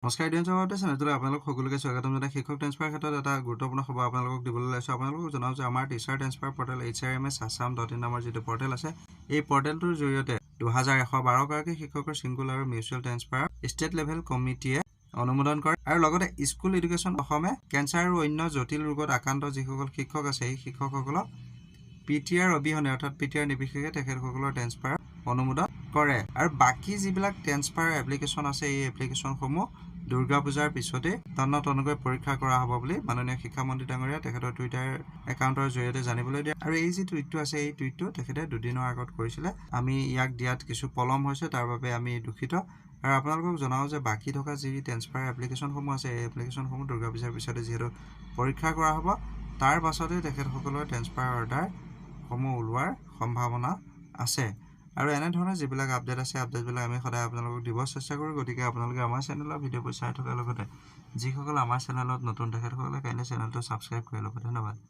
নমস্কাৰ, ইডিয়ান চেনেলটোলৈ আপোনালোক সকলোকে স্বাগতম জনাই শিক্ষক ট্ৰেন্সফাৰ ক্ষেত্ৰত এটা গুৰুত্বপূৰ্ণ খবৰ আপোনালোকক দিবলৈ ওলাইছোঁ। আপোনালোকক জনাওঁ যে আমাৰ টিচাৰ ট্ৰেন্সফাৰ পৰ্টেল hrmsassam.in নামৰ যিটো পৰ্টেল আছে, এই পৰ্টেলটোৰ জৰিয়তে 2112 গৰাকী শিক্ষকৰ ছিংগুল আৰু মিউচুৱেল ট্ৰেন্সফাৰ ষ্টেট লেভেল কমিটিয়ে অনুমোদন কৰে। আৰু লগতে স্কুল এডুকেশ্যন অসমে কেঞ্চাৰ আৰু অন্য জটিল ৰোগত আক্ৰান্ত যিসকল শিক্ষক আছে, এই শিক্ষকসকলক পিটিআৰ অবিহনে, অৰ্থাৎ পিটিআৰ নিৰ্বিশেষে তেখেতসকলৰ ট্ৰেন্সফাৰ অনুমোদন কৰে। আৰু বাকী যিবিলাক ট্ৰেন্সফাৰ এপ্লিকেশ্যন আছে, এই এপ্লিকেশ্যনসমূহ দুৰ্গা পূজাৰ পিছতেই তন্ন তন্নকৈ পৰীক্ষা কৰা হ'ব বুলি মাননীয় শিক্ষামন্ত্ৰী ডাঙৰীয়া তেখেতৰ টুইটাৰ একাউণ্টৰ জৰিয়তে জানিবলৈ দিয়ে। আৰু এই যি টুইটটো আছে, এই টুইটটো তেখেতে দুদিনৰ আগত কৰিছিলে। আমি ইয়াক দিয়াত কিছু পলম হৈছে, তাৰ বাবে আমি দুখিত। আৰু আপোনালোকক জনাওঁ যে বাকী থকা যি ট্ৰেন্সফাৰ এপ্লিকেশ্যনসমূহ আছে, এই এপ্লিকেশ্যনসমূহ দুৰ্গা পূজাৰ পিছতে যিহেতু পৰীক্ষা কৰা হ'ব, তাৰ পাছতে তেখেতসকলৰ ট্ৰেন্সফাৰ অৰ্ডাৰসমূহ ওলোৱাৰ সম্ভাৱনা আছে। আৰু এনেধৰণৰ যিবিলাক আপডেট আছে, আপডেটবিলাক আমি সদায় আপোনালোকক দিব চেষ্টা কৰোঁ। গতিকে আপোনালোকে আমাৰ চেনেলৰ ভিডিঅ'বোৰ চাই থকাৰ লগতে যিসকল আমাৰ চেনেলত নতুন, তেখেতসকলে কাইণ্ডলি চেনেলটো ছাবস্ক্ৰাইব কৰি ল'ব। ধন্যবাদ।